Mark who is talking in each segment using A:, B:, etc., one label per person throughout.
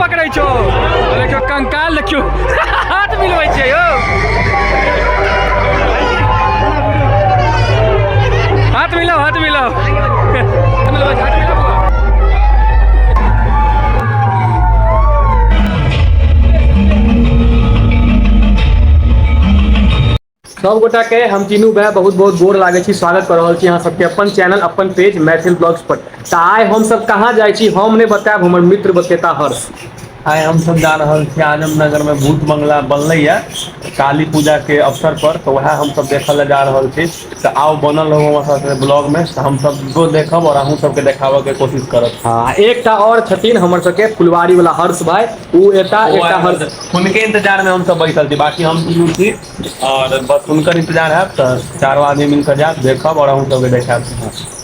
A: पकड़ै छौ। देखियौ कंकाल, देखियौ हाथ मिलबै छै यौ, हाथ मिलाओ, हाथ मिलाओ, हाथ मिलबै छै, हाथ मिलाओ। सब गोटा के हम तीनू भाई बहुत बहुत गोर लागै छी, स्वागत कर रहल छी अहाँ सबके अपन चैनल अपन पेज मैथिल ब्लॉग्स पर। तऽ आइ हम सब कहाँ जाइ छी हम नहि बतायब, हमर मित्र बतेता हर्ष।
B: आइ हम सब जा रहल छी आजमनगर में भूत बंगला बनलैया काली पूजा के अवसर पर, तऽ वएह हम सब देखऽ लए जा रहल छी। तऽ आउ बनल रहू हमर सबके ब्लॉग में, तऽ हम सब देखब और अहूँ सबके देखाबऽ के कोशिश करब।
A: हाँ, एकटा और छथिन हमर सबके फुलवारी वाला हर्ष भाई, उ एता, एकटा हर्ष,
B: हुनके इंतजार में हम सब बैठल छी, बाकी हम तीनू छी और बस हुनकर इंतजार हैत, तऽ चारो आदमी मिलकर जायब, देखब और अहूँ सबके देखायब।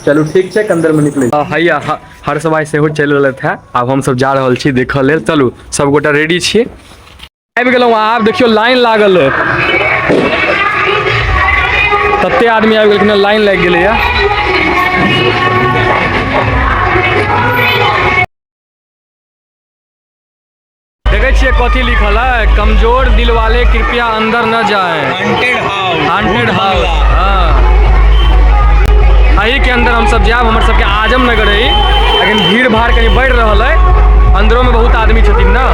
A: चलू ठीक छै, कंदर में निकलै। हैया हर्ष भाई सेहो चलि रहलथि है, आब हम सब जा रहल छी देखऽ लेल। चलू सब गोटा रेडी छी, आबि गेलहुँ। आब देखियौ लाइन लागल है, तते आदमी आबि गेलखिन, लाइन लागि गेलैया। देखै छियै कथी लिखल है, कमजोर दिल वाले कृपया अंदर न जाए,
B: हॉन्टेड हाउस,
A: हॉन्टेड हाउस। हाँ, एही के अंदर हम सब जायब। हमर सबके आजमनगर है, लेकिन भीड़ भाड़ कनी बढ़ि रहल है, अंदरो में बहुत आदमी छथिन ना।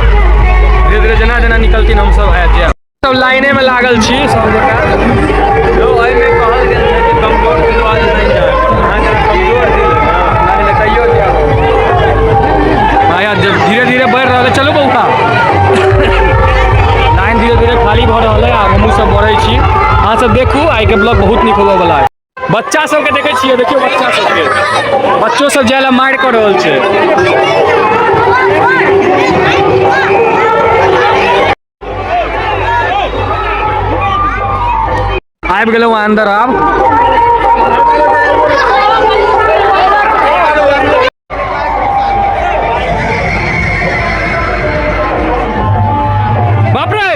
A: धीरे धीरे जेना जेना निकलथिन हम सब आबि जायब। सब लाइने में लागल छी सब गोटा।
B: यौ, एहिमे कहल गेल छै कि कमजोर दिल वाले नहि जाय, अहाँके कमजोर दिल है ना?
A: नहि नहि, तैयो जायब। आया जब धीरे धीरे बढ़ि रहल है। चलू बौआ, लाइन धीरे धीरे खाली भऽ रहल है, आब हमहूँ सब बढ़ै छी। अहाँ सब देखू, आइके ब्लॉग बहुत नीक होबऽ वाला है। बच्चा सबके देखै छियै, देखियौ बच्चा सबके, बच्चो सब जाय लए मारि कऽ रहल छै। आबि गेलहुँ अन्दर। आब बाप रे,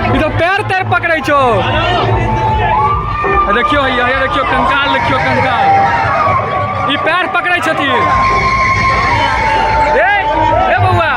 A: ई तो पैर तैर पकड़ै छौ। देखियौ हैया, हैया देखियौ कंकाल, देखियौ कंकाल, ई पैर पकड़ै छथिन। ए ए बौआ,